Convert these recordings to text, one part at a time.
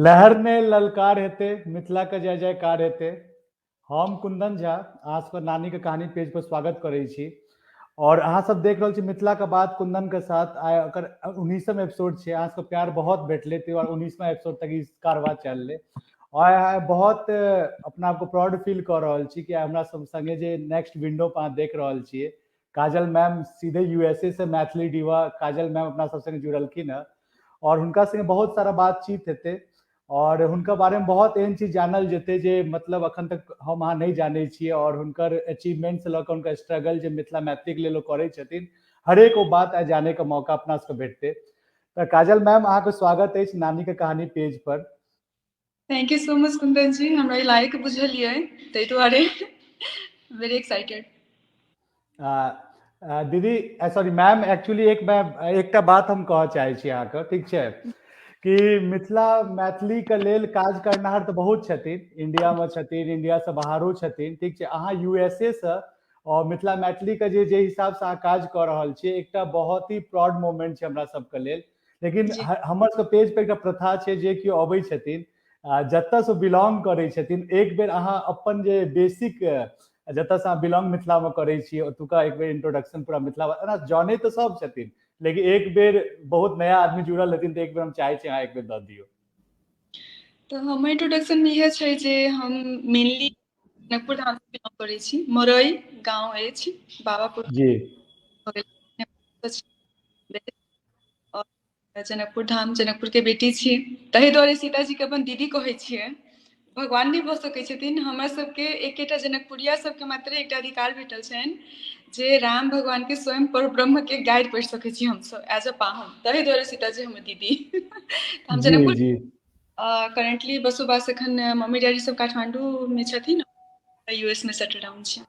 लहर ने ललकार हेतै, मिथिला के जय जयकार हेतै। हम कुंदन झा अहाँ सबके नानी के कहानी पेज पर स्वागत करै छी और अहाँ सब देख रहल छी मिथिला के बात कुंदन के साथ। आइ ओकर 19म एपिसोड छै। अहाँ सबके प्यार बहुत भेटलै ताहि दुआरे 19वां एपिसोड तक ई कारवा चललै और आइ बहुत अपना आपके प्राउड फील कऽ रहल छी कि हमरा सब संगे जे नेक्स्ट विंडो पर अहाँ देख रहल छियै काजल मैम, सीधे यूएसए से मैथिली डिवा काजल मैम अपना सब संगे जुड़लखिन हँ और हुनका संगे बहुत सारा बातचीत हेतै और हुनका बारे में बहुत एहन चीज जानल जेतै जे मतलब अखन तक हम अहाँ नहि जानै छियै और हुनकर अचीवमेंट से लऽ कऽ हुनकर स्ट्रगल जे मिथिला मैथिलीके लेल ओ करै छथिन, हरेक ओ बात आइ जानै के मौका अपना सबके भेटतै। तऽ काजल मैम, अहाँके स्वागत अछि नानी के कहानी page per. Thank you so much Kundan ji, हमरा ई लायक बुझलियै ताहि दुआरे वेरी एक्साइटेड। दीदी, सॉरी मैम, एक्चुअली एक एकटा बात हम कहऽ चाहै छी अहाँके, ठीक छै, कि मिथिला मैथिली के लेल काज करनिहार तऽ बहुत छथिन, इंडिया में छथिन, इंडिया से बाहरो छथिन, ठीक छै। अहाँ यूएसए से और मिथिला मैथिली के जे जे हिसाब से अहाँ काज कऽ रहल छियै, एकटा बहुत ही प्राउड मोमेंट छै हमरा सबके लेल। लेकिन हमर सबके पेज पर एकटा प्रथा छै, जे केओ अबै छथिन, जतऽ से बिलोंग करै छथिन, एक बेर अहाँ अपन जे बेसिक जतऽ से अहाँ बिलोंग मिथिलामे करै छियै, ओतुका एक बेर इंट्रोडक्शन पूरा मिथिला एना जानै तऽ सब छथिन, लेकिन एक बेर बहुत नया आदमी जुड़ल हेथिन तऽ एक बेर हम चाहै छी अहाँ एक बेर दऽ दियौ। तऽ हमर इंट्रोडक्शन मे इएह छै जे हम मेनली जनकपुर धाम से बिलोंग करै छी। मरई गाँव अछि, बाबापुर जनकपुर धाम, जनकपुर के बेटी छी। ताहि दुआरे सीताजी के अपन दीदी कहै छियै। भगवान नहि भऽ सकै छथिन। हमरा सबके एकेटा जनकपुरिया सबके मात्र एकटा अधिकार भेटल छनि जे राम भगवान के स्वयं पर ब्रह्म के गारि पढ़ि सकै छी हमसब एज अ पाहुन। ताहि दुआरे सीताजी हमर दीदी। हम जनकपुर करेंटली बसोबास एखन मम्मी डैडी सब काठमांडू मे छथिन, यूएस में सेटल डाउन छी।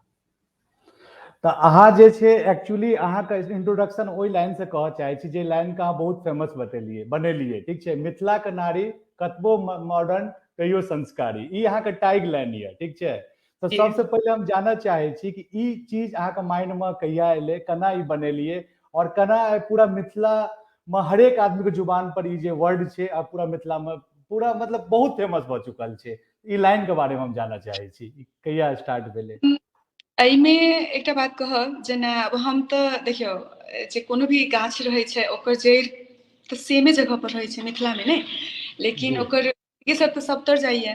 तऽ अहाँ जे छै एक्चुअली अहाँके इंट्रोडक्शन ओहि लाइन से कहऽ चाहै छी जे लाइन के अहाँ बहुत फेमस बतेलियै बनेलियै, ठीक छै। मिथिला के नारी कतबो मॉडर्न तैयो संस्कारी, ई अहाँके टैग लाइन यऽ, ठीक छै। तऽ सबसे पहिले हम जानऽ चाहै छी कि ई चीज अहाँके माइंड में कहिया एलै, केना ई बनेलियै और केना पूरा मिथिला में हरेक आदमी के जुबान पर ई जे वर्ड छै आ पूरा मिथिला में पूरा मतलब बहुत फेमस भऽ चुकल छै। ई लाइन के बारे में हम जानऽ चाहै छी, कहिया स्टार्ट भेलै? एहिमे एकटा बात कहब, जेना आब हम तऽ देखियौ जे कोनो भी गाछ रहै छै ओकर जड़ि तऽ सेमे जगह पर रहै छै मिथिलामे ने, लेकिन ओकर ई सब तऽ सबतर जाइया।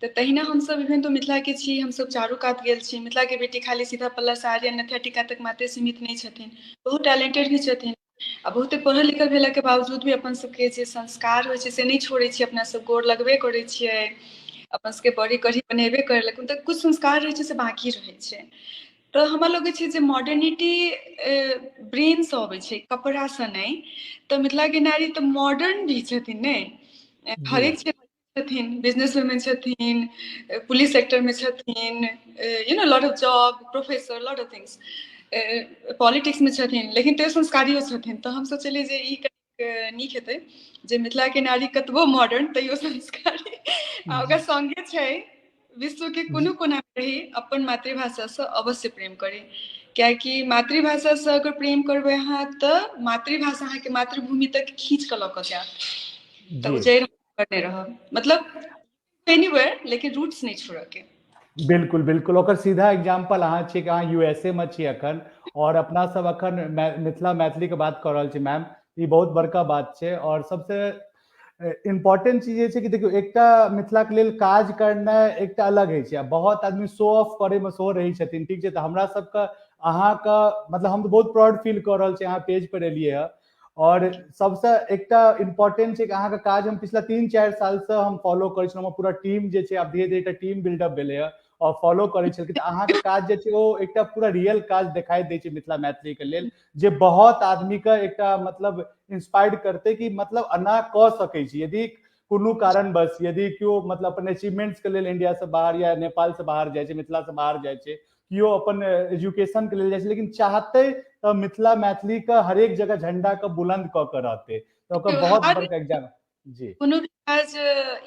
तऽ तहिना हमसब इवेन तो मिथिला के छी, हमसब चारू कात गेल छी। मिथिला के बेटी खाली सीधा पल्ला साड़ी आ नथिया टीका तक मात्रे सीमित नहि छथिन, बहुत टैलेंटेड भी छथिन आ बहुते पढ़ल लिखल भेला के बावजूद भी अपन सबके जे संस्कार होइ छै से नहि छोड़ै छियै। अपना सब गोर लगबे करै छियै, अपन सबके बड़ी कढ़ी बनेबे करलक, तऽ कुछ संस्कार रहै छै से बाँकी रहै छै। तऽ हमरा लगै छै जे मॉडर्निटी ब्रेनसँ अबै छै, कपड़ासँ नहि। तऽ मिथिला के नारी तऽ मॉडर्न भी छथिन ने, हरेक क्षेत्र छथिन, बिजनेस वुमेन छथिन, पुलिस सेक्टर में छथिन, you know lot of job, professor, lot of things, politics में छथिन, लेकिन तैयो संस्कारियो छथिन। तऽ हम सोचलियै जे ई कनिक नीक हेतै जे मिथिला के नारी कतबो मॉडर्न तैयो संस्कारी, आ ओकरा संगे छै विश्व के कोनो कोना मे रही अपन मातृभाषा से अवश्य प्रेम करी, कियाकि मातृभाषा से अगर प्रेम करबै अहाँ तऽ मातृभाषा अहाँके मातृभूमि तक खींच कऽ लऽ कऽ जायत। तऽ ओ जड़ि करने रहब, मतलब एनीवेयर, लेकिन रूट्स नहि छोड़ऽ के। बिल्कुल बिल्कुल, ओकर सीधा एग्जाम्पल अहाँ छियै कि अहाँ यूएसए में छी अखन और अपना सब अखन मिथिला मैथिली के बात कऽ रहल छी मैम, ई बहुत बड़का बात छै। और सबसे इम्पोर्टेंट चीज जे छै कि देखियौ, एकटा मिथिला के लेल काज करनाइ एकटा अलग होइ छै आ बहुत आदमी शो ऑफ करे में सेहो रहै छथिन, ठीक छै। तऽ हमरा सबके अहाँके मतलब हम तऽ बहुत प्राउड फील कऽ रहल छी अहाँ पेज पर एलियै हँ। और सबसे एकटा इम्पोर्टेंट छै कि अहाँके काज हम पिछला 3-4 साल से हम फॉलो करै छलहुँ, हमर पूरा टीम जे छै आब धीरे धीरे एकटा टीम बिल्डअप भेलै हँ और फॉलो करै छलखिन। तऽ अहाँके काज जे छै ओ एकटा पूरा रियल काज देखाइ दै छै मिथिला मैथिली के लेल, जे बहुत आदमी के एकटा मतलब इंस्पायर्ड करतै कि मतलब एना कऽ सकै छी यदि कोनो कारणवश यदि केओ मतलब अपन अचीवमेंट्स के लेल इंडिया से बाहर या नेपाल से बाहर जाइ छै, मिथिला से बाहर जाइ छै, केओ अपन एजुकेशन के लेल जाइ छै, लेकिन चाहतै तऽ मिथिला मैथिली के हरेक जगह झंडा के बुलंद कऽ के रहतै, तऽ ओकर बहुत बड़का एग्जाम जी। कोनो भी काज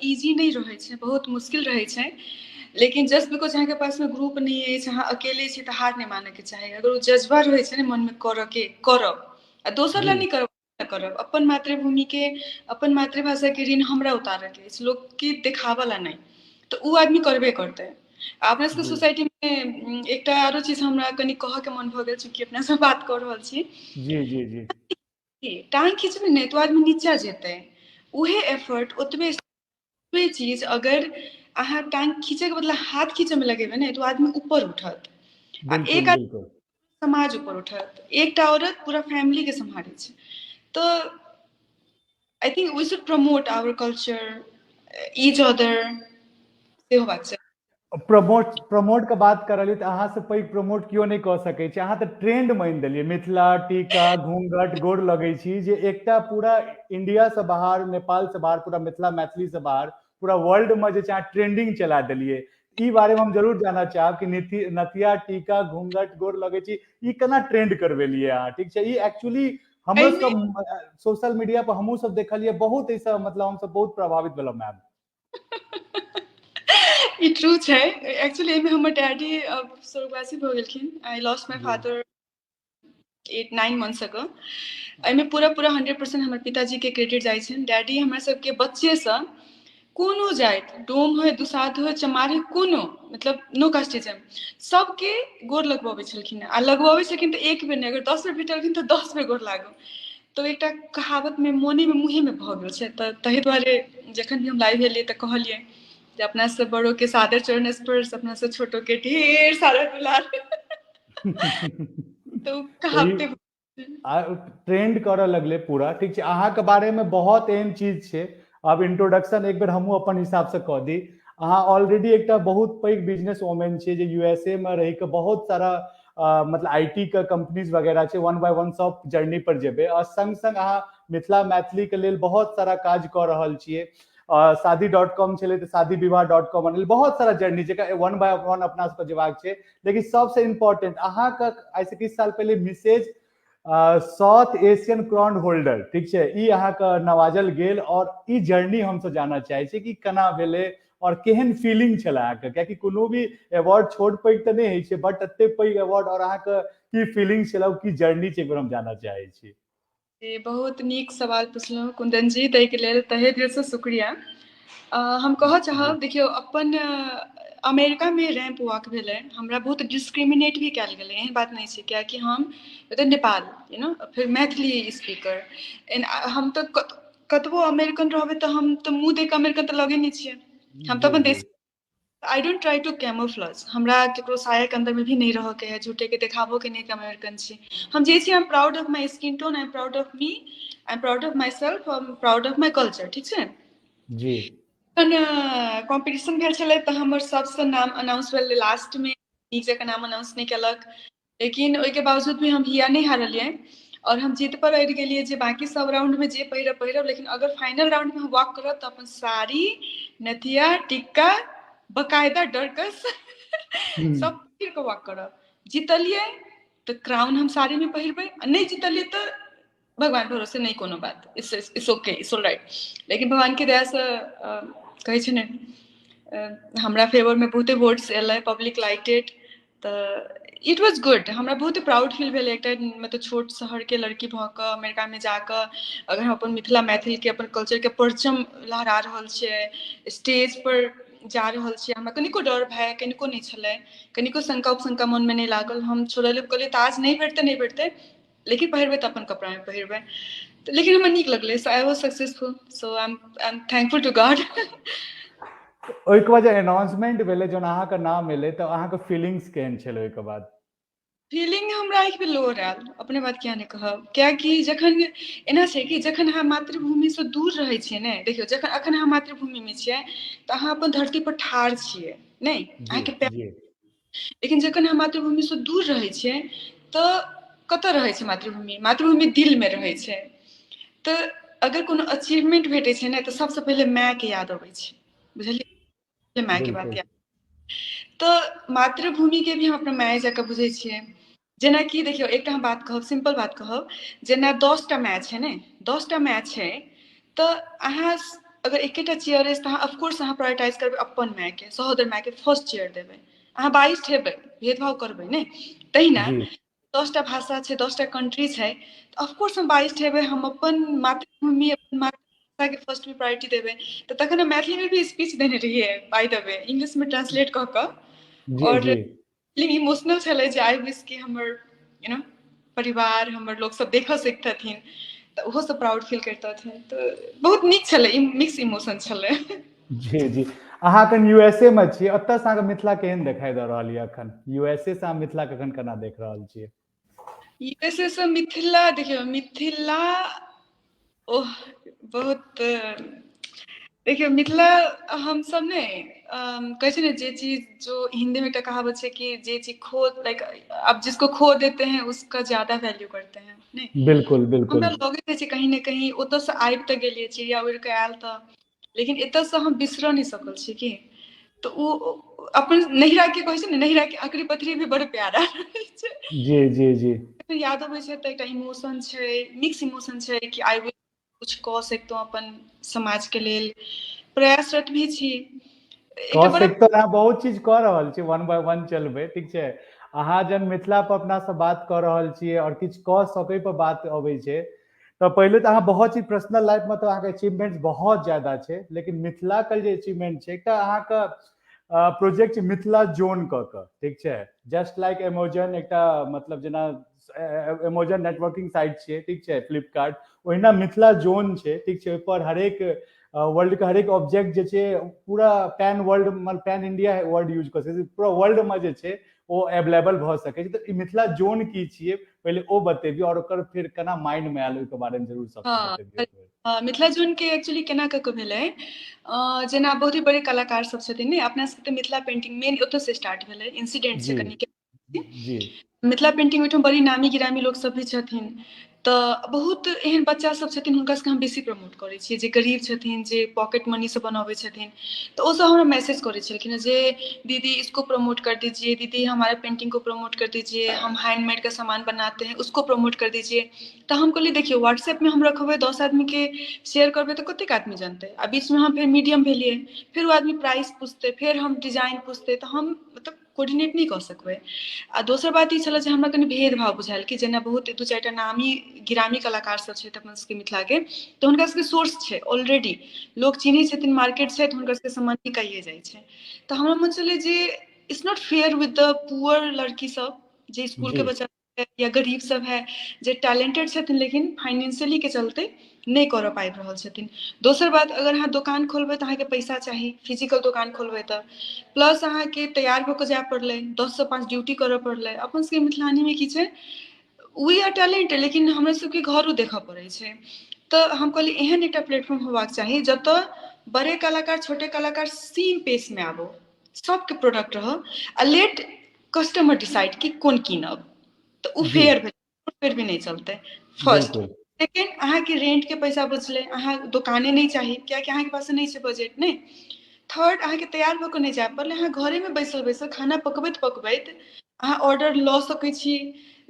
इजी नहि रहै छै, बहुत मुश्किल रहै छै, लेकिन जस्ट because अहाँके पासमे ग्रुप नहि अछि, अहाँ अकेले छी, तऽ हार नहि मानऽके चाही। अगर ओ जज्बा रहै छै ने मनमे करऽ के, करब आ दोसर लए नहि करब, करब, अपन मातृभूमि के, अपन मातृभाषा के ऋण हमरा उतारऽ के अछि, लोक के देखाबऽ ला नहि, तऽ ओ आदमी करबे करतै। आ अपना सबके सोसाइटी मे एकटा आरो चीज हमरा कनि कहऽ के मन भऽ गेल, चूँकि अपना सब बात कऽ रहल छी। जी जी जी टांग खींचबै ने तऽ आदमी नीचा जेतै। उहे एफर्ट, ओतबे चीज अगर अहाँ टांग खींचे के बदला हाथ खींचे में लगेबै ने, तऽ आदमी ऊपर उठत। आ एक आदमी समाज ऊपर उठत। एकटा औरत पूरा फैमिली के सम्हारै छै। तऽ I think we should promote our culture, each other, सेहो बात छै। प्रमोट प्रमोट के बात कर रहलियै तऽ अहाँ से पैघ प्रमोट केओ नहि कऽ सकै छै। अहाँ तऽ ट्रेंड मानि देलियै, मिथिला टीका घूंघट गोर लगै छी, जे एकटा पूरा इंडिया से बाहर, नेपाल से बाहर, पूरा मिथिला मैथिली से बाहर, पूरा वर्ल्ड में जे छै अहाँ ट्रेंडिंग चला देलियै। ई बारे में हम जरूर जानऽ चाहब कि नथिया टीका घूंघट गोर लगै छी, ई केना ट्रेंड करबेलियै अहाँ? ठीक छै, ई एक्चुअली हमरो सब सोशल मीडिया पर हमहूँ सब देखलियै बहुत, एहिसँ मतलब हमसब बहुत प्रभावित भेलहुँ मैम। ई ट्रू छै। एक्चुअली एहिमे हमर डैडी स्वर्गवासी भऽ गेलखिन। I lost my father 8-9 months ago. एहिमे पूरा पूरा 100% हमर पिताजी के क्रेडिट जाइ छनि। डैडी हमरा सबके बच्चेसँ कोनो जाति, डोम होय, दुसाध होय, चमार होय, कोनो मतलब नो कास्टिज्म, सबके गोर लगबबै छलखिन। आ लगबबै छलखिन तऽ एक बेर नहि, अगर 10 बेर भेटलखिन तऽ 10 बेर गोर लागू। तऽ एकटा कहावत मे मोने मे मुँहे मे भऽ गेल छै। तऽ ताहि दुआरे जखन भी हम लाइव एलियै तऽ कहलियै जे अपना से बड़ो के सादर चरण स्पर्श, अपना से छोटो के ढेर सारा दुलार। तऽ कहावते ट्रेंड करऽ लगलै पूरा। ठीक छै, अहाँके बारेमे बहुत एहन चीज छै। आब इंट्रोडक्शन एक बेर हमहूँ अपन हिसाबसँ कऽ दी। अहाँ ऑलरेडी एकटा बहुत पैघ बिजनेस वोमेन छियै, जे यूएसए मे रहि कऽ बहुत सारा मतलब IT के कंपनीज वगैरह छै, वन बाय वन सब जर्नी पर जेबै, आ संग संग अहाँ मिथिला मैथिली के लेल बहुत सारा काज कऽ रहल छियै। शादी.com छलै तऽ शादी विवाह.com बनल, बहुत सारा जर्नी जेकर वन बाय वन अपना सबके जेबाक छै। लेकिन सबसे इम्पोर्टेंट, अहाँके आइसँ किछु साल पहिले Mrs South Asian crown holder, ठीक छै, ई अहाँके नवाजल गेल, और ई जर्नी हमसब जानऽ चाहै छी कि केना भेलै और केहन फीलिंग छलै अहाँके, कियाकि कोनो भी अवार्ड छोट पैघ तऽ नहि होइ छै, बट एते पैघ अवार्ड और अहाँके की फीलिंग छलै, की जर्नी छै, एक बेर हम जानऽ चाहै छी। बहुत नीक सवाल पुछलहुँ कुंदन जी, ताहिके लेल तहे दिलसँ शुक्रिया। हम कहऽ चाहब, देखियौ, अपन अमेरिकामे रैम्प वॉक भेलै, हमरा बहुत डिस्क्रिमिनेट भी कयल गेलै, एहन बात नहि छै, कियाकि हम मतलब नेपाल, you know, फेर मैथिली स्पीकर, एंड हम तऽ कतबो अमेरिकन रहबै तऽ हम तऽ मुँह देख अमेरिकन तऽ लगै नहि छियै। हम तऽ अपन देश, I don't try to camouflage, हमरा केकरो सायाके अन्दरमे भी नहि रहऽके है, झूठेके देखाबो के नहि कि अमेरिकन छी। हम जे छी, I am proud of my skin tone, I am proud of me, I am proud of myself, I am proud of my culture. ठीक छै? जी। कॉम्पिटिशन भेल छलै तऽ हमर सबसँ नाम अनाउंस भेल लास्टमे, नीक जकाँ नाम अनाउंस नहि केलक, लेकिन ओहिके बावजूद भी हम हिया नहि हारलियै और हम जिद पर अड़ि गेलियै जे बाकी सब राउंडमे जे पहिरब पहिरब, लेकिन अगर फाइनल राउंडमे हम वॉक करब तऽ अपन साड़ी, नथिया, टिक्का, बकायदा डरकस सब पहिर कऽ वॉक करब। जीतलियै तऽ क्राउन हम साड़ीमे पहिरबै, आ नहि जीतलियै तऽ भगवान भरोसे, नहि कोनो बात, it's it's okay, it's all right. लेकिन भगवानके दयासँ, कहै छै ने, हमरा फेवरमे बहुते वोट्स एलै, पब्लिक लाइक it, तऽ it was good. हमरा बहुत प्राउड फील भेल, एकटा मतलब छोट शहरके लड़की भऽ कऽ अमेरिकामे जाकऽ अगर हम अपन मिथिला मैथिलके, अपन कल्चरके परचम लहरा रहल छियै, स्टेज पर जा रहल छियै, हमरा कनिको डर भय कनिको नहि छलै, कनिको शंका उपशंका मनमे नहि लागल। हम छोड़ल कहलियै ताज नहि भेटतै, नहि भेटतै, लेकिन पहिरबै तऽ अपन कपड़ामे पहिरबै। लेकिन हमरा नीक लगलै, so I was successful, so I am thankful to God. ओहिके बाद जे अनाउंसमेंट भेलै, जहन अहाँके नाम एलै, तऽ अहाँके फीलिंग्स केहन छलै ओहिके बाद? फीलिंग हमरा आँखिमे लोर आयल, अपने बात किया नहि कहब, कियाकि जखन एना छै कि जखन अहाँ मातृभूमिसँ दूर रहै छियै ने, देखियौ, जखन अखन अहाँ मातृभूमिमे छियै तऽ अहाँ अपन धरती पर ठाढ़ छियै नहि अहाँके, लेकिन जखन अहाँ मातृभूमिसँ दूर रहै छियै तऽ कतऽ रहै छै मातृभूमि? मातृभूमि दिलमे रहै छै। तऽ अगर कोनो अचीवमेंट भेटै छै ने, तऽ सबसँ पहिले मायके याद अबै छै, बुझलियै? मायके बात याद। तऽ मातृभूमिके भी हम अपना माय जकाँ बुझै छियै। जेनाकि देखियौ, एकटा हम बात कहब, सिम्पल बात कहब, जेना 10टा माय छै ने, 10टा माय छै तऽ अहाँ अगर एकेटा चेयर अछि तऽ अहाँ ऑफकोर्स अहाँ प्रायोरिटाइज करबै अपन मायके, सहोदर मायके फर्स्ट चेयर देबै। अहाँ बाइस हेबै, भेदभाव करबै नहि। तहिना 10टा भाषा छै, 10टा कंट्री छै, तऽ ऑफकोर्स हम बाइस्ड हेबै, हम अपन मातृभूमि, अपन मातृभाषाके फर्स्टमे प्रायोरिटी देबै। तऽ तखन हम मैथिलीमे भी स्पीच देने रहियै, बाय the way, इंग्लिशमे ट्रांसलेट कऽ कऽ। और फिलिंग इमोशनल छलै जे I wish कि हमर you know परिवार, हमर लोक सब देखऽ सकतथिन, तऽ ओहो सब प्राउड फील करितथिन। तऽ बहुत नीक छलै, मिक्स इमोशन छलै। जी जी, अहाँ एखन यूएसए मे छी, ओतऽ से अहाँके मिथिला केहन देखाई दऽ रहल यऽ एखन? यूएसए से अहाँ मिथिला कखन केना देख रहल छियै? यूएसए से मिथिला देखियौ, मिथिला ओह बहुत, देखियौ मिथिला हमसब ने कहै छै ने जे चीज जो हिंदी में एकटा कहावत छै कि जे चीज खो, लाइक आप जिसको खो देते हैं उसका ज्यादा वैल्यू करते हैं, नहि? बिल्कुल बिल्कुल। हमरा लगैत रहै छै कहीं ने कहीं ओतऽ से आबि तऽ गेलियै, चिड़िया उड़ि कऽ आयल तऽ, लेकिन एतऽसँ हम बिसरऽ नहि सकल छी कि तऽ ओ अपन नैहरा के कहै छै ने, नैहरा के अकरी पथरी भी बड़ प्यारा रहै छै। जी जी जी। याद अबै छै तऽ एकटा इमोशन छै, मिक्स इमोशन छै कि आइ कुछ कऽ सकतहुँ अपन समाज के लेल, प्रयासरत भी छी। कऽ सकतहुँ, अहाँ बहुत चीज कऽ रहल छी, वन बाय वन चलबै, ठीक छै। अहाँ जहन मिथिला पर अपना से बात कऽ रहल छियै आओर किछु कऽ सकै पर बात अबै छै, तऽ पहिले तऽ अहाँ बहुत चीज पर्सनल लाइफ में तऽ अहाँके अचीवमेंट बहुत ज्यादा छै, लेकिन मिथिला के जे अचीवमेंट छै, एकटा अहाँके प्रोजेक्ट मिथिला जोन कऽ कऽ, ठीक छै, जस्ट लाइक एमेजॉन, एकटा मतलब जेना एमेजॉन नेटवर्किंग साइट छियै, ठीक छै, फ्लिपकार्ट, ओहिना मिथिला जोन छै, ठीक छै। ओहिपर हरेक वर्ल्ड के हरेक ऑब्जेक्ट जे छै पूरा pan world, pan India world use कऽ सकै छै, पूरा वर्ल्ड में जे छै ओ एवेलेबल भऽ सकै छै। तऽ ई मिथिला जोन की छियै, पहिले ओ बतेबियौ, आओर ओकर फिर केना माइंड मे आयल, ओहिके बारे मे जरूर सब बतेबियौ। मिथिला जोन के एक्चुअली केना कऽ के भेलै, जेना बहुत ही बड़े कलाकार सब छथिन ने अपना सबके, मिथिला पेंटिंग मेन ओतऽ से स्टार्ट भेलै, इंसिडेंट छै कनि। मिथिला पेंटिंग ओहिठाम बड़ी नामी गिरामी लोक सब भी छथिन, तऽ बहुत एहन बच्चा सब छथिन, हुनका सबके हम बेसी प्रमोट करै छियै, जे गरीब छथिन, जे पॉकेट मनी से बनबै छथिन। तऽ ओसब हमरा मैसेज करै छलखिन जे दीदी इसको प्रमोट कर दीजिए, दीदी हमारे पेंटिंग को प्रमोट कर दीजिए, हम हैंडमेड का सामान बनाते हैं, उसको प्रमोट कर दीजिए। तऽ हम कहलियै देखियौ, व्हाट्सएपमे हम रखबै, 10 आदमीके शेयर करबै तऽ कतेक आदमी जानतै? आ बीचमे हम फेर मीडियम भेलियै, फेर ओ आदमी प्राइस पुछतै, फेर हम डिजाइन पुछतै, तऽ हम मतलब कोर्डिनेट नहि कऽ सकबै। आ दोसर बात ई छलै जे हमरा कनि भेदभाव बुझायल कि जेना बहुत दू चारिटा नामी गिरामी कलाकार सब छथि अपन सबके मिथिलाके, तऽ हुनका सबके सोर्स छै ऑलरेडी, लोक चिन्है छथिन, मार्केट छै, तऽ हुनकर सबके सामान बिकाइए जाइ छै। तऽ हमरा मन छलै जे it's not fair with the poor लड़की सब जे इसकुलके बच्चा या गरीब सब है, जे टैलेंटेड छथिन लेकिन फाइनेंशियली के चलते नहि करऽ पाबि रहल छथिन। दोसर बात, अगर अहाँ दोकान खोलबै तऽ अहाँके पैसा चाही, फिजिकल दोकान खोलबै तऽ प्लस अहाँके तैयार भऽ कऽ जाय पड़लै, 10 से 5 ड्यूटी करऽ पड़लै। अपन सबके मिथिलानीमे की छै, we are talented, लेकिन हमरा सबके घरो देखऽ पड़ै छै। तऽ हम कहलियै एहन एकटा प्लेटफॉर्म होबाक चाही जतऽ बड़े कलाकार, छोटे कलाकार सेम पेसमे आबो, सबके प्रोडक्ट रहऽ आ लेट कस्टमर डिसाइड कि कोन कीनब। तऽ ओ फेयर भेल, फेर भी नहि चलतै फर्स्ट। सेकेंड, अहाँके रेंट के पैसा बचलै, अहाँ दोकाने नहि चाही, कियाकि अहाँके पास नहि छै बजट नहि। थर्ड, अहाँके तैयार भऽ कऽ नहि जाय पड़लै, अहाँ घरेमे बैसल बैसल, खाना पकबैत पकबैत अहाँ ऑर्डर लऽ सकै छी।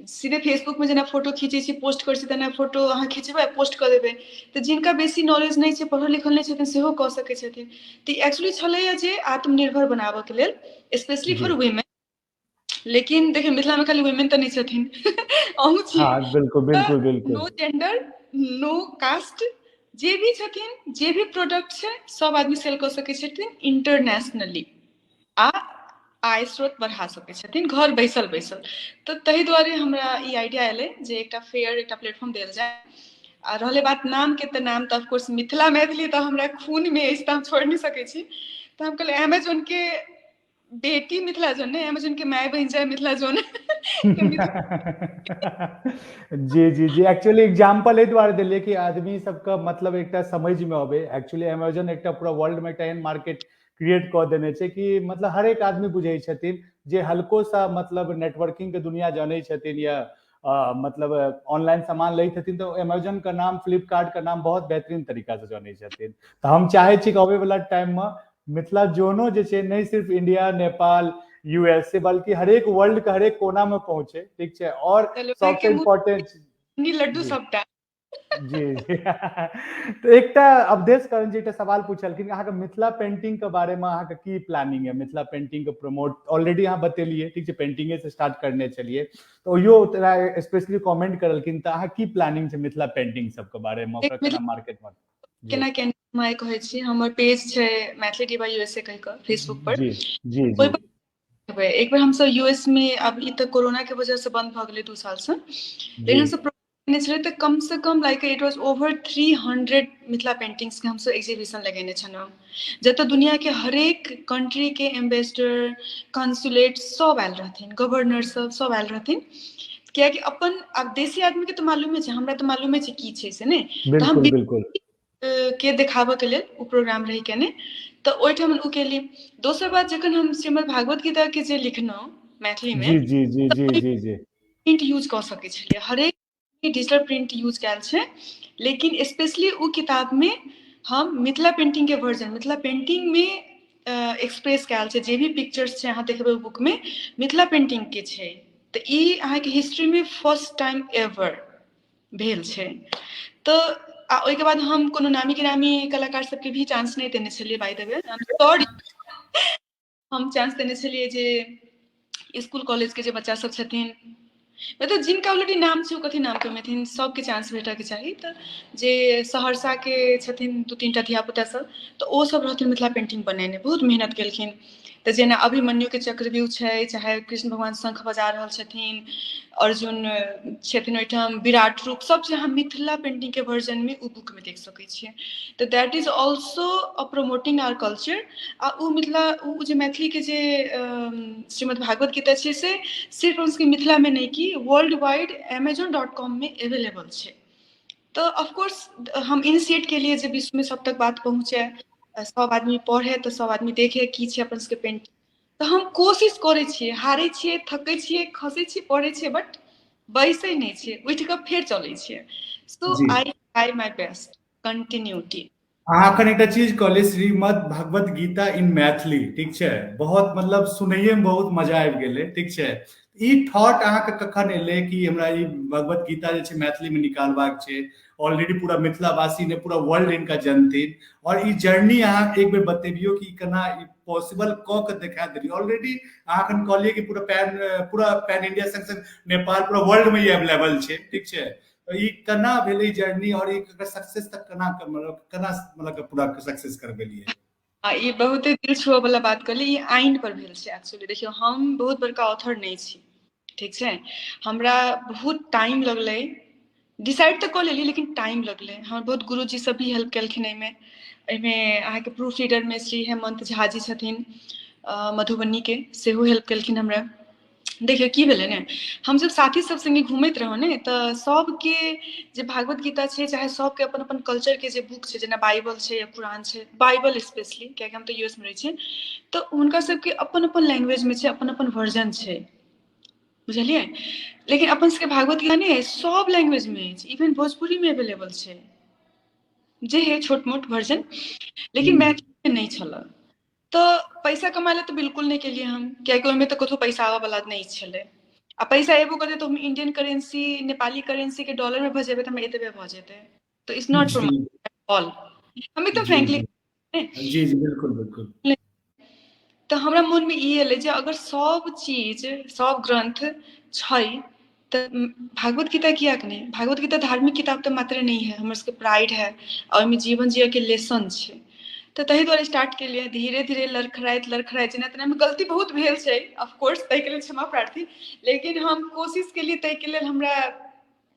सीधे फेसबुकमे जेना फोटो खीचै छी, पोस्ट करै छी, तेना फोटो अहाँ खिचबै, पोस्ट कऽ देबै। तऽ जिनका बेसी नॉलेज नहि छै, पढ़ल लिखल नहि छथिन, सेहो कऽ सकै छथिन। तऽ एक्चुअली छलैए जे आत्मनिर्भर बनाबऽके लेल, स्पेशली फॉर वुमेन। लेकिन देखियौ, मिथिलामे खाली वुमेन तऽ नहि छथिन, अहूँ छी। बिल्कुल बिल्कुल बिल्कुल। नो जेंडर, नो कास्ट, जे भी छथिन, जे भी प्रोडक्ट छै, सब आदमी सेल कऽ सकै छथिन इंटरनेशनली आ आय स्रोत बढ़ा सकै छथिन घर बैसल बैसल। तऽ ताहि दुआरे हमरा ई आइडिया एलै जे एकटा फेयर एकटा प्लेटफॉर्म देल जाय। आ रहलै बात नामके, तऽ नाम तऽ ऑफकोर्स मिथिला मैथिली तऽ हमरा खूनमे अछि, तऽ हम छोड़ि नहि सकै छी। तऽ हम कहलियै अमेजोनके बेटी मिथिला जोन नहि, अमेजोन के माय बनि जाय मिथिला जोन। जी जी जी, एक्चुअली एग्जांपल एहि दुआरे देलियै कि आदमी सबके मतलब एकटा समझ में अबै। एक्चुअली अमेजोन एकटा पूरा वर्ल्ड में एकटा एहन मार्केट क्रिएट कऽ देने छै कि मतलब हरेक आदमी बुझै छथिन, जे हल्को सा मतलब नेटवर्किंग के दुनिया जानै छथिन या मतलब ऑनलाइन सामान लै छथिन, तऽ अमेजोन के नाम, फ्लिपकार्ट के नाम बहुत बेहतरीन तरीका से जानै छथिन। तऽ हम चाहै छी कि अबै वाला टाइम में मिथिला जोनो जे छै नहि सिर्फ इंडिया, नेपाल, यूएसए, बल्कि हरेक वर्ल्ड के हरेक कोना में पहुंचे, ठीक छै? और सबसे इम्पोर्टेंट लड्डू सबटा। जी जी। तऽ एकटा अवधेश करण जी एकटा सवाल पूछलखिन, अहाँके मिथिला पेंटिंग के बारे में अहाँके की प्लानिंग है? मिथिला पेंटिंग के प्रमोट ऑलरेडी अहाँ बतेलिए, ठीक छै, पेंटिंगे से स्टार्ट करने छलिए, तऽ ओहियो स्पेशली कमेंट करलखिन, तऽ अहाँ की प्लानिंग छै मिथिला पेंटिंग सबके बारे में, ओकरा केना मार्केट में? केना केना कहै छी, हमर पेज छै मैथिली डिवा यूएसए कहि कऽ फेसबुक पर। जी जी जी। एक बेर हमसब यूएस में, अब ई तऽ कोरोना के वजह से बंद भऽ गेलै 2 साल से, लेकिन हमसब छलै तऽ कम से कम like it was over 300 Mithila paintings के हमसब एग्जीबिशन लगेने छलहुँ, जतऽ दुनिया के हरेक कंट्री के एम्बेसडर, कंसुलेट सब आयल रहथिन, गवर्नर सब सब आयल रहथिन, कियाकि अपन आब देसी आदमी के तऽ मालूमे छै, हमरा तऽ मालूमे छै की छै से नहि, तऽ हम बिल्कुल के देखाबऽ के लेल ओ प्रोग्राम रही केने, तऽ ओहिठाम ओ केली। दोसर बात, जखन हम श्रीमद् भागवत गीता के जे लिखलहुँ मैथिली में, जी जी जी जी जी जी, प्रिंट यूज कऽ सकै छलियै, हरेक डिजिटल प्रिंट यूज कयल छै, लेकिन स्पेशली ओ किताब में हम मिथिला पेंटिंग के वर्जन, मिथिला पेंटिंग में एक्सप्रेस कयल छै, जे भी पिक्चर्स छै अहाँ देखबै ओ बुक में मिथिला पेंटिंग के छै, तऽ ई अहाँके हिस्ट्री में फर्स्ट टाइम एवर भेल छै। तऽ आ ओहिके बाद हम कोनो नामी गिरामी कलाकार सबके भी चांस नहि देने छलियै, बाय the way, sorry, हम चांस देने छलियै जे स्कूल कॉलेज के जे बच्चा सब छथिन, मतलब जिनका ऑलरेडी नाम छै ओ कथी नाम कमेथिन, सबके चांस भेटऽके चाही। तऽ जे सहरसा के छथिन 2-3 टा धियापुता सब, तऽ ओ सब रहथिन मिथिला पेंटिंग बनेने, बहुत मेहनत केलखिन। तऽ जेना अभिमन्यु के चक्रव्यूह छै, चाहे कृष्ण भगवान शंख बजा रहल छथिन, अर्जुन छथिन ओहिठाम, विराट रूप, सब चीज अहाँ मिथिला पेंटिंग के वर्जन में ओ बुक में देख सकै छियै। तऽ that is also a promoting our culture. आ ओ मिथिला, ओ जे मैथिली के जे श्रीमद् भागवत गीता छै से सिर्फ हम सबके मिथिला में नहि कि वर्ल्ड वाइड Amazon.com में एवेलेबल छै। तऽ ऑफकोर्स हम इनिशिएट केलिए जे विश्व में सब तक बात पहुँचे, सब आदमी पढ़े, तऽ सब आदमी देखे की छै अपन सबके पेंटिंग। तऽ हम कोशिश करै छियै, हारै छियै, थकै छियै, खसै छियै, पढ़ै छियै, बट बैसै नहि छियै, उठि कऽ फेर चलै छियै। So I try my best continuity. अहाँ अखन एकटा चीज कहलियै, श्रीमद् भगवत गीता इन मैथिली, ठीक छै, बहुत मतलब सुनैये में बहुत मजा आबि गेलै, ठीक छै। ई थॉट अहाँके कखन एलै कि हमरा ई भगवत गीता जे छै मैथिली में निकालबाक छै? ऑलरेडी पूरा मिथिलावासी ने पूरा वर्ल्ड इनका जनथिन, और ई जर्नी अहाँ एक बेर बतेबियो कि केना ई पॉसिबल कऽ के देखा देलियै। ऑलरेडी अहाँ अखन कहलियै कि पूरा पैन इंडिया संग संग नेपाल पूरा वर्ल्ड में ई अवेलेबल छै, ठीक छै। तऽ ई केना भेलै जर्नी और ई सक्सेस तक केना केना मतलब पूरा सक्सेस करबेलियै? ई बहुते दिल छुअ वाला बात कहली, ई आइन पर भेल छै एक्चुअली। देखियौ, हम बहुत बड़का ऑथर नहि छी, ठीक छै, हमरा बहुत टाइम लगलै, डिसाइड तऽ कऽ लेलियै लेकिन टाइम लगलै। हमर बहुत गुरुजी सब भी हेल्प केलखिन एहिमे। एहिमे अहाँके प्रूफ रीडर में श्री हेमंत झा जी छथिन मधुबनी के, सेहो हेल्प केलखिन हमरा। देखियौ की भेलै ने, हमसब साथी सब संगे घूमैत रहौ ने, तऽ सबके जे भागवत गीता छै, चाहे सबके अपन अपन कल्चर के जे बुक छै, जेना बाइबल छै या कुरान छै, बाइबल स्पेशली कियाकि हम तऽ यूएस में रहै छियै, तऽ हुनका सबके अपन अपन लैंग्वेज में छै, अपन अपन वर्जन छै, बुझलियै। लेकिन अपन सबके भागवत गीता ने सब लैंग्वेज में अछि, इवन भोजपुरी में एवेलेबल छै, जे है छोट मोट वर्जन, लेकिन मैथिली में नहि छल। तऽ पैसा कमाय लए तऽ बिल्कुल नहि केलियै हम, कियाकि ओहिमे तऽ कतहु पैसा आबऽ वाला नहि छलै, आ पैसा एबो करतै तऽ हम इंडियन करेंसी, नेपाली करेंसी के डॉलर में भजेबै तऽ हमरा एतबे भऽ जेतै, तऽ it's not for all, हम एकदम फ्रैंकली जी जी बिल्कुल बिल्कुल। तऽ हमरा मन में ई एलै जे अगर सब चीज सब ग्रंथ छै तऽ भागवत गीता कियाक नहि? भागवत गीता धार्मिक किताब तऽ मात्र नहि है, हमर सबके प्राइड है, आ ओहिमे जीवन जियऽ के लेसन छै। तऽ ताहि दुआरे स्टार्ट केलियै, धीरे धीरे लड़खड़ाइत लड़खड़ाइत जेना तेना गलती बहुत भेल छै ऑफकोर्स, ताहिके लेल क्षमा प्रार्थी, लेकिन हम कोशिश केलियै, ताहिके लेल हमरा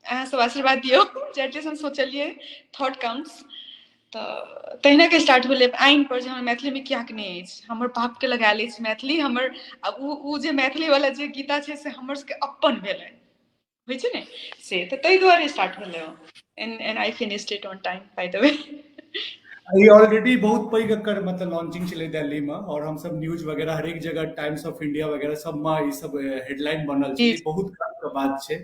अहाँ सब आशीर्वाद दियौ जे एटलीस्ट हम सोचलियै, थॉट काउंट्स। तऽ तहिना के स्टार्ट भेलै आइन पर जे हमर मैथिलीमे कियाक नहि अछि, हमर बापके लगायल अछि मैथिली, हमर ओ जे मैथिली वाला जे गीता छै से हमर सबके अपन भेलै, होइ छै ने से, तऽ ताहि दुआरे स्टार्ट भेलै। And I finished it on time by the way. E already बहुत पैघ एकर मतलब लॉन्चिंग छलै दिल्ली में, और हम सब न्यूज वगैरह हरेक जगह टाइम्स ऑफ इंडिया वगैरह सब में ई सब हेडलाइन बनल छै, बहुत गर्व के बात छै।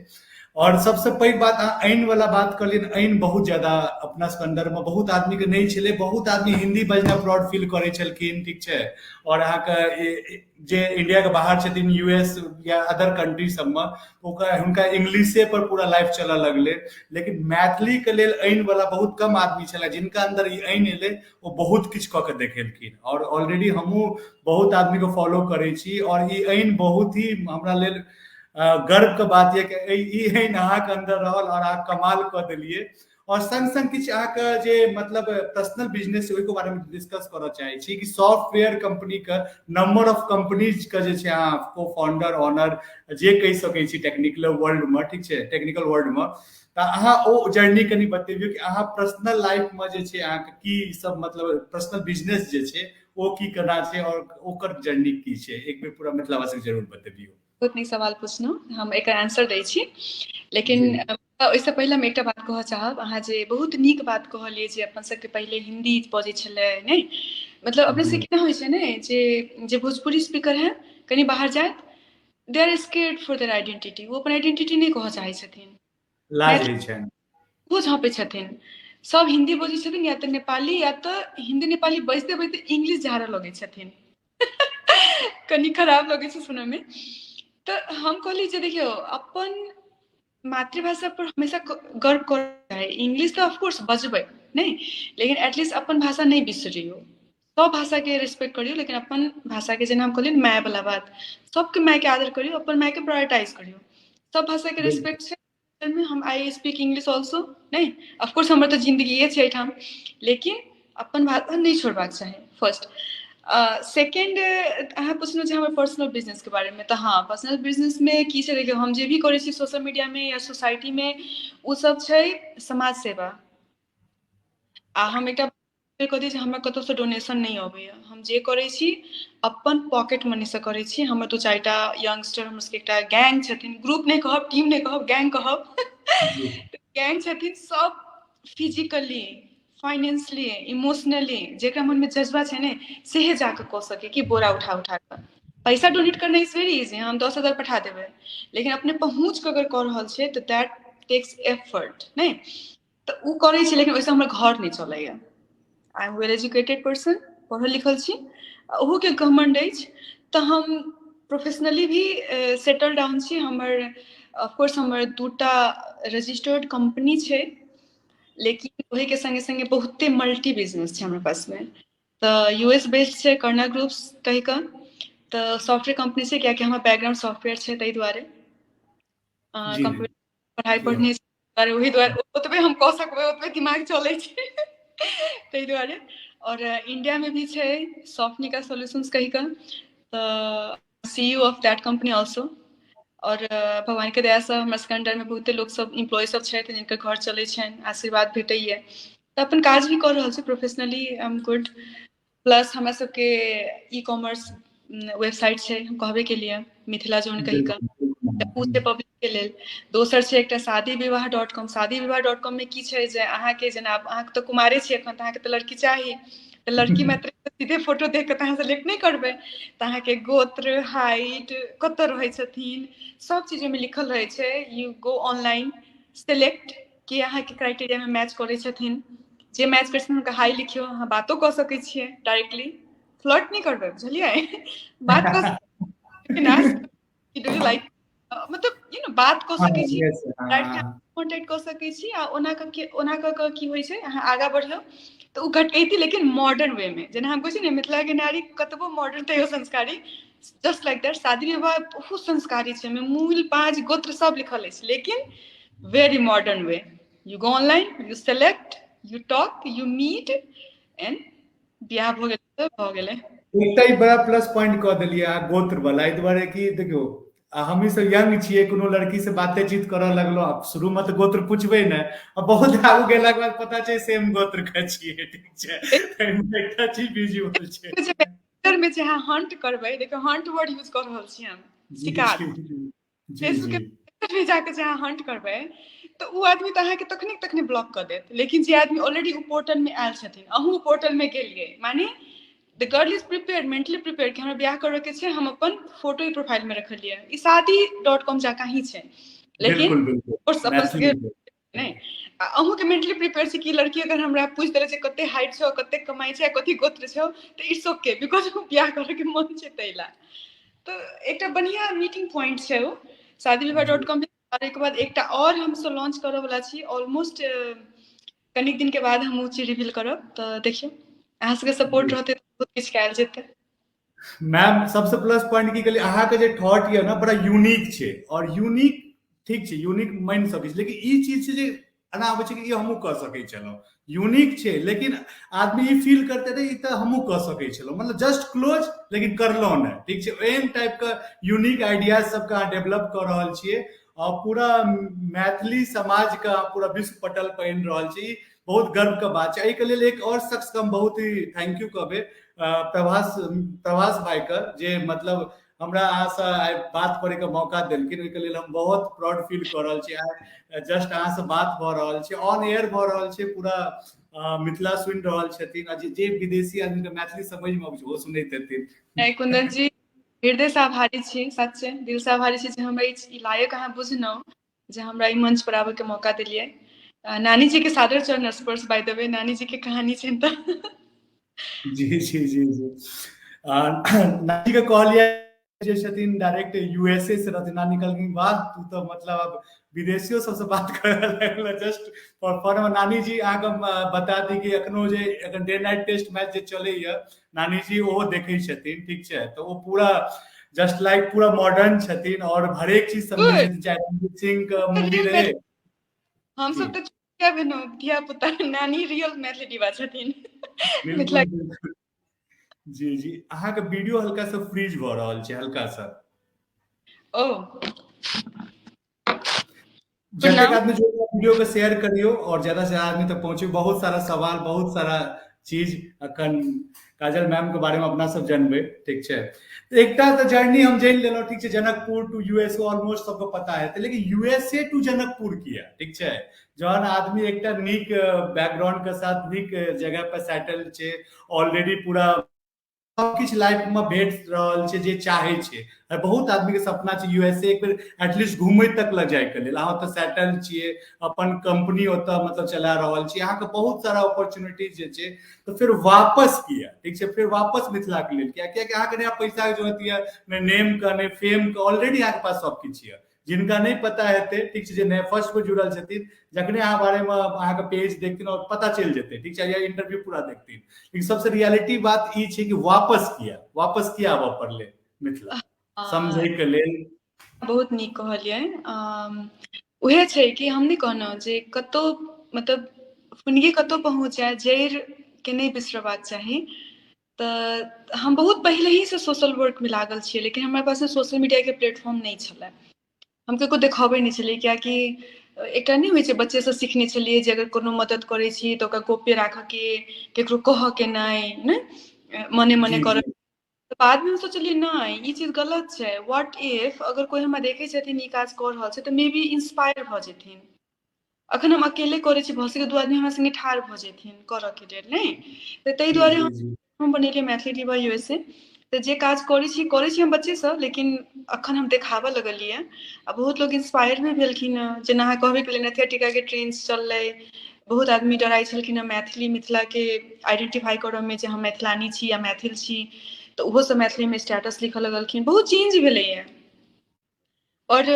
और सबसे पैघ बात अहाँ ऐन वाला बात कहलियै, ऐन बहुत ज्यादा अपना सबके अंदर मे बहुत आदमी के नहि छलै, बहुत आदमी हिंदी बजना प्राउड फील करै छलखिन, ठीक छै। और अहाँके जे इंडिया के बाहर छथिन यूएस या अदर कंट्री सबमे, ओकरा हुनका इंग्लिशे पर पूरा लाइफ चलऽ लगलै, लेकिन मैथिली के लेल ऐन वाला बहुत कम आदमी छलै। जिनका अंदर ई ऐन एलै ओ बहुत किछु कऽ के देखेलखिन। और ऑलरेडी हमहूँ बहुत आदमी के फॉलो करै छी और ई ऐन बहुत ही हमरा लेल गर्व के बात यऽ कि ई ऐन अहाँके अंदर रहल और अहाँ कमाल कऽ देलियै। और संग संग किछु अहाँके जे मतलब पर्सनल बिजनेस ओहिके बारे मे डिस्कस करऽ चाहै छी कि सॉफ्टवेयर कंपनी के नंबर ऑफ कंपनीज के जे छै अहाँ को फाउंडर ऑनर जे कहि सकै छी टेक्निकल वर्ल्ड मे, ठीक छै, टेक्निकल वर्ल्ड मे, तऽ अहाँ ओ जर्नी कनि बतेबियौ कि अहाँ पर्सनल लाइफ मे जे छै अहाँके की सब मतलब पर्सनल बिजनेस जे छै ओ की केना छै और ओकर जर्नी की छै, एक बेर पूरा मिथिलावासी जरूर बतेबियौ। बहुत नीक सवाल पुछलहुँ, हम एकर आंसर दै छी, लेकिन ओहिसँ पहिले हम एकटा बात कहऽ चाहब। अहाँ जे बहुत नीक बात कहलियै जे अपन सबके पहिले हिन्दी बजै छलै नहि, मतलब अपने सबके केना होइ छै ने जे जे भोजपुरी स्पीकर है कनि बाहर जायत, they are scared for their identity, ओ अपन आइडेंटिटी नहि कहऽ चाहै छथिन, लाज होइ छनि, ओ झाँपै छथिन। सब हिन्दी बजै छथिन या तऽ नेपाली, या तऽ हिन्दी नेपाली बजिते बजिते इंग्लिश झाड़ऽ लगै छथिन, कनि खराब लगै छै सुनऽमे। तऽ हम कहली जे देखियौ अपन मातृभाषा पर हमेशा गर्व करऽ चाही, इंग्लिश तऽ ऑफकोर्स बजबै नहि, लेकिन एटलीस्ट अपन भाषा नहि बिसरियौ, सब भाषाके रेस्पेक्ट करियौ, लेकिन अपन भाषाके, जेना हम कहलियै माय वाला बात, सबके मायके आदर करियौ, अपन मायके प्रायोरिटाइज करियौ, सब भाषाके रेस्पेक्ट छै। हम I speak English also नहि, ऑफकोर्स हमर तऽ जिन्दगिए छै एहिठाम, लेकिन अपन भाषा नहि छोड़बाक चाही फर्स्ट। सेकेंड अहाँ पुछलहुँ जे हमर पर्सनल बिजनेसके बारेमे, तऽ हँ पर्सनल बिजनेसमे की छै, देखियौ हम जे भी करै छी सोशल मीडियामे या सोसाइटीमे ओ सब छै समाज सेवा। आ हम एकटा कथी छै, हमरा कतहुसँ डोनेशन नहि अबैए, हम जे करै छी अपन पॉकेट मनीसँ करै छी। हमर 2-4 टा यंगस्टर, हमर सबके एकटा गैंग छथिन, ग्रुप नहि कहब, टीम नहि कहब, गैंग कहब, गैंग छथिन, सब फिजिकली फाइनेंसली इमोशनली जेकरा मनमे जज्बा छै ने सेहे जाकऽ कऽ सकै कि बोरा उठा उठा कऽ पैसा डोनेट करना is very easy, हम 10,000 पठा देबै, लेकिन अपने पहुँच कऽ अगर कऽ रहल छै तऽ that takes effort नहि, तऽ ओ करै छै, लेकिन ओहिसँ हमर घर नहि चलैए। I am well educated person, पढ़ल लिखल छी, ओहोके घमण्ड अछि, तऽ हम प्रोफेशनली भी सेटल डाउन छी। हमर ऑफकोर्स हमर 2टा रजिस्टर्ड कम्पनी छै, लेकिन ओहिके सङ्गे सङ्गे बहुते मल्टी बिजनेस छै हमरा पासमे। तऽ यूएस बेस्ड छै कर्णा ग्रुप्स कहि कऽ, तऽ सॉफ्टवेयर कम्पनी छै, कियाकि हमर बैकग्राउंड सॉफ्टवेयर छै ताहि दुआरे कम्प्यूटर पढ़ाइ पढ़ने दुआरे, ओहि दुआरे ओतबे हम कऽ सकबै, ओतबे दिमाग चलै छै ताहि दुआरे। और इंडिया में भी छै सॉफ्टनिका सॉल्यूशंस कहि कऽ, तऽ CEO of that company also. और भगवान के दया से हमरा सबके अंडर में बहुते लोक सब इम्प्लॉय सब छथि जिनकर घर चलै छनि, आशीर्वाद भेटैए, तऽ अपन काज भी कऽ रहल छी professionally, I am good. Plus हमरा सबके ई कॉमर्स वेबसाइट छै, हम कहबे के लिए मिथिला जोन कहि कऽ, ओ छै पब्लिक के लेल। दोसर छै एकटा शादी विवाह .com। शादी विवाह .com में की छै जे अहाँके जेना अहाँके तऽ कुमारे छी एखन, तऽ अहाँके तऽ लड़की चाही, तऽ लड़की मात्र सीधे फोटो देख कऽ तऽ अहाँ सेलेक्ट नहि करबै, तऽ अहाँके गोत्र, हाइट, कतऽ रहै छथिन, सब चीज ओहिमे लिखल रहै छै। You go online select कि अहाँके क्राइटेरियामे मैच करै छथिन, जे मैच करै छथिन हुनका हाई लिखियौ, अहाँ बातो कऽ सकै छियै डायरेक्टली, फ्लर्ट नहि करबै, बुझलियै, बात कऽ लाइक मतलब you know बात कऽ सकै छी, कॉन्टेक्ट कऽ सकै छी। आ ओना कऽ कऽ की होइ छै, अहाँ आगाँ बढ़ियौ तऽ ओ घटकैती, लेकिन मॉडर्न वे मे, जेना हम कहै छी ने मिथिला के नारी कतबो मॉडर्न तैयो संस्कारी, जस्ट लाइक that शादी विवाह बहुत संस्कारी छै, ओहिमे मूल 5 गोत्र सब लिखल अछि, लेकिन very modern way, you go online, you select, you talk, you meet and बियाह भऽ गेल तऽ भऽ गेलै। एकटा ई बड़ा प्लस पॉइंट कऽ देलियै अहाँ गोत्र वाला, एहि दुआरे कि देखियौ हमही सब यंग छियै, कोनो लड़की से बातेचीत करऽ लगलहुँ, आब शुरू मे तऽ गोत्र पुछबै ने, आ बहुत आगू गेलाके बाद पता छै सेम गोत्र के छियै, ठीक छै, एहिमे एकटा चीज विजुअल छै। मे जे अहाँ हंट करबै, देखियौ हंट वर्ड यूज कऽ रहल छी हम, शिकार, फेसबुक मे जाके जे अहाँ हंट करबै तऽ ओ आदमी तऽ अहाँके तखने तखने ब्लॉक कऽ देत, लेकिन जे आदमी ऑलरेडी ओ पोर्टल मे आयल छथिन, अहूँ पोर्टल मे गेलियै, माने the girl is prepared, mentally prepared कि हमरा बियाह करऽ के छै, हम अपन फोटो ही प्रोफाइल मे रखलियै। ई शादी .com जकाँ ही छै, लेकिन नहि अहूँके मेंटली प्रिपेयर छै कि लड़की अगर हमरा पूछि देले छै कते हाइट छौ, कते कमाइ छै, कथी गोत्र छौ, तऽ it's okay, because बियाह करैके मन छै ताहि लए। तऽ एकटा बढ़िआँ मीटिंग पॉइंट छै ओ शादीविवाह.com। एहिके बाद एकटा आओर हमसब लॉन्च करऽ वला छी, ऑलमोस्ट कनिक दिनके बाद हम ओ चीज रिवील करब। तऽ देखियौ, अहाँ सबके सपोर्ट रहतै तऽ बहुत किछु कयल जेतै। मैम, सबसे प्लस पॉइंट की कहलियै, अहाँके जे थॉट यऽ ने बड़ा यूनिक छै, और यूनिक ठीक छै, यूनिक मानि सकै छी, लेकिन ई चीज छै जे एना आबै छै कि ई हमहूँ कऽ सकै छलहुँ। यूनिक छै, लेकिन आदमी ई फील करते रहे ई तऽ हमहूँ कऽ सकै छलहुँ, मतलब जस्ट क्लोज, लेकिन करलहुँ नहि। ठीक छै, एहन टाइपके यूनिक आइडिया सबके अहाँ डेवलप कऽ रहल छियै और पूरा मैथिली समाजके अहाँ पूरा विश्व पटल पर आनि रहल छी। बहुत गर्वके बात छै। एहिके लेल एक और शख्सके हम बहुत ही thank you कहबै, प्रभास प्रभास भाईके, जे मतलब हमरा अहाँसँ आइ बात करैके मौका देलखिन। ओहिके लेल हम बहुत प्राउड फील कऽ रहल छी। आइ जस्ट अहाँसँ बात भऽ रहल छै, ऑन एयर भऽ रहल छै, पूरा मिथिला सुनि रहल छथिन, आ जे विदेशी आदमीके मैथिली समझमे अबै छै ओहो सुनैत हेथिन। नहि कुंदन जी, हृदय से आभारी छी, सच्चे दिल से आभारी छी जे हमरा ई लायक अहाँ बुझलहुँ जे हमरा ई मंच पर आबयके मौका देलियै। नानी जी के सादर चरण स्पर्श। बाय the way, नानी जी के कहानी छै तऽ जी जी जी जी नानी के कहलियै जे छथिन डायरेक्ट यूएसए से रहथिन, नानी कहलखिन वाह, तू तऽ मतलब अब विदेशियो सबसँ बात करऽ लगल, जस्ट फॉर फन। नानी जी, अहाँके बता दी कि एखनो जे एखन डे नाइट टेस्ट मैच जे चलैया, नानी जी ओहो देखै छथिन। ठीक छै, तऽ ओ पूरा जस्ट लाइक पूरा मॉडर्न छथिन और हरेक चीज समझै छथिन, चाहे रणवीर सिंह के मूवी रहे। हम सब तऽ क्या भेलहुँ धिया पुता, नानी रियल मैथिली डिवा छथिन मिथिला। जी जी अहाँके वीडियो हल्का सा फ्रीज भऽ रहल छै, हल्का सा। ओ जतेक आदमी जो वीडियो के शेयर करियो और ज्यादा से ज्यादा आदमी तक पहुंचे। बहुत सारा सवाल, बहुत सारा चीज अखन काजल मैम के बारे में अपना सब जानबै। ठीक छै, एकटा तऽ जर्नी हम जानि लेलहुँ, ठीक छै, जनकपुर टू यूएसए ऑलमोस्ट सबके पता हेतै, लेकिन यूएसए टू जनकपुर किया? ठीक छै, जहन आदमी एकटा नीक बैकग्राउंड के साथ नीक जगह पर सेटल छै, ऑलरेडी पूरा सब किछु लाइफ में भेट रहल छै जे चाहे छै, बहुत आदमी के सपना छै यूएसए एक बेर एटलीस्ट घूमे तक लग जाय के लेल, अहाँ ओतऽ सेटल छियै, अपन कंपनी ओतऽ मतलब चला रहल छी, अहाँके बहुत सारा अपॉर्चुनिटीज जे छै, तऽ फिर वापस किया? ठीक छै, फिर वापस मिथिला के लेल किया? कियाकि अहाँके नया पैसा के जरूरत यऽ, नहि नेम के, नहि फेम के, ऑलरेडी अहाँके पास सब किछु यऽ। जिनका नहि पता हेतै, ठीक छै, जे नया फर्स्ट पर जुड़ल छथिन, जखने अहाँ बारेमे अहाँके पेज देखथिन और पता चलि जेतै, ठीक छै, या इंटरव्यू पूरा देखथिन, लेकिन सबसे रियलिटी बात ई छै कि वापस किया, वापस किया आबऽ पड़लै मिथिला समझै के लेल? बहुत नीक कहलियै। उएह छै कि हम नहि कहलहुँ जे कतहु मतलब फुनगी कतहु पहुँच जाय, जड़ि के नहि बिसरबाक चाही। तऽ हम बहुत पहिलहिसँ सोशल वर्कमे लागल छियै, लेकिन हमरा पास सोशल मीडियाके प्लेटफॉर्म नहि छलै, हम ककरो देखाबै नहि छलियै, कियाकि एकटा नहि होइ छै, बच्चेसँ सीखने छलियै जे अगर कोनो मदद करै छी तऽ ओकरा गोप्य राखऽके, केकरो कहऽके नहि, ने मने मने करऽ। बादमे हम सोचलियै, नहि, ई चीज गलत छै। What if अगर कोइ हमरा देखै छथिन ई काज कऽ रहल छै, तऽ मे बी इंस्पायर भऽ जेथिन। अखन हम अकेले करै छी, भऽ सकै दू आदमी हमरा संगे ठाढ़ भऽ जेथिन करऽ के लेल, नहि तऽ ताहि दुआरे हम बनेलियै मैथिली डिवा यूएसए। तऽ जे काज करै छी, करै छी हम बच्चेसँ, लेकिन अखन हम देखाबऽ लगलियै आ बहुत लोग इंस्पायर भी भेलखिन हँ। जेना अहाँ कहबे केलियै, नथिया टीकाके ट्रेंड चललै, बहुत आदमी डराइ छलखिन हँ मैथिली मिथिलाके आइडेंटिफाई करऽमे जे हम मैथिलानी छी या मैथिल छी, तऽ ओहो सब मैथिलीमे स्टेटस लिखऽ लगलखिन। बहुत चेंज भेलैया। और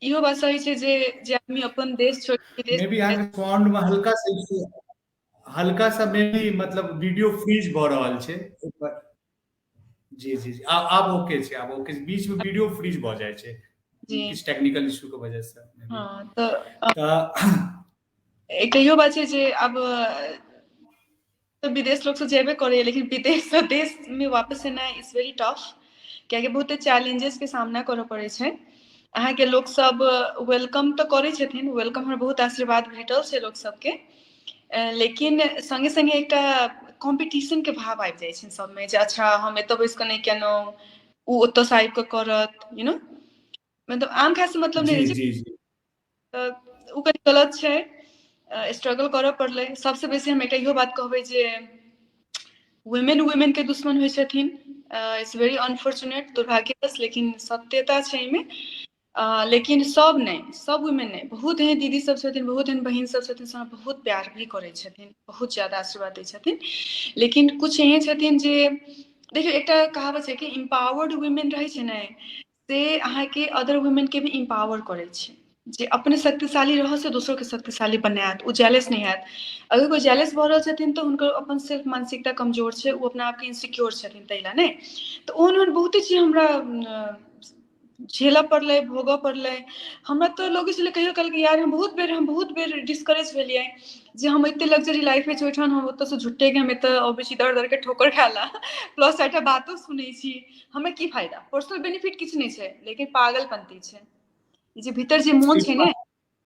इहो बात सही छै जे जे आदमी अपन देश छोड़ि विदेश मे बी अहाँके साउंड मे हल्का सा इशू, हल्का सा मे बी मतलब वीडियो फ्रीज भऽ रहल छै। जी जी जी आब आब ओके छै, आब ओके। बीच में वीडियो फ्रीज भऽ जाइ छै किछु टेक्निकल इशू के वजह से। हँ, तऽ एकटा इहो बात छै जे आब तऽ विदेश लोक सब जेबे करैया, लेकिन विदेश सँ देश मे वापस एनाइ is very tough, कियाकि बहुते चैलेंजेस के सामना करऽ पड़ै छै। अहाँके लोक सब welcome तऽ करै छथिन, welcome, हमरा बहुत आशीर्वाद भेटल छै लोक सबके, लेकिन संगे संगे एकटा कॉम्पिटिशन के भाव आबि जाइ छै सबमे जे अच्छा, हम एतऽ बैस कऽ नहि केलहुँ, ओ ओतऽसँ आबि कऽ करत, you know, मतलब आम खाय से मतलब नहि रहै छै। जी जी तऽ ओ कनि गलत छै। स्ट्रगल करऽ पड़लै सबसँ बेसी। हम एकटा इहो बात कहबै जे वुमेन वुमेन के दुश्मन होइ छथिन। It's very unfortunate, दुर्भाग्यवश, लेकिन सत्यता छै एहिमे। लेकिन सब नहि, सब वुमेन नहि, बहुत एहन दीदी सब छथिन, बहुत एहन बहिन सब छथिन, से हमरा बहुत प्यार भी करै छथिन, बहुत ज्यादा आशीर्वाद दै छथिन। लेकिन कुछ एहन छथिन जे देखियौ, एकटा कहावत छै कि इम्पावर्ड वुमेन रहै छै ने, से अहाँके अदर वुमेन के भी इम्पावर करै छै। जे अपने शक्तिशाली रहत से दोसरो के शक्तिशाली बनायत, ओ जेलस नहि हैत। अगर कोइ जेलस भऽ रहल छथिन तऽ हुनकर अपन सेल्फ मानसिकता कमजोर छै, ओ अपना आपके इनसिक्योर छथिन, ताहि लए नहि। तऽ ओहन ओहन बहुते चीज हमरा झेलऽ पड़लै, भोगऽ पड़लै। हमरा तऽ लगै छलै कहियो कालके यार, हम बहुत बेर डिस्करेज भेलियै जे हम एते लग्जरी लाइफ छै ओहिठाम, हम ओतऽसँ झुट्टेके हम एतऽ अबै छी दर दरके ठोकर खाय ला, प्लस एकटा बातो सुनै छी। हमरा की फायदा? पर्सनल बेनिफिट किछु नहि छै, लेकिन पागलपंती छै ई जे भीतर जे मोन छै ने।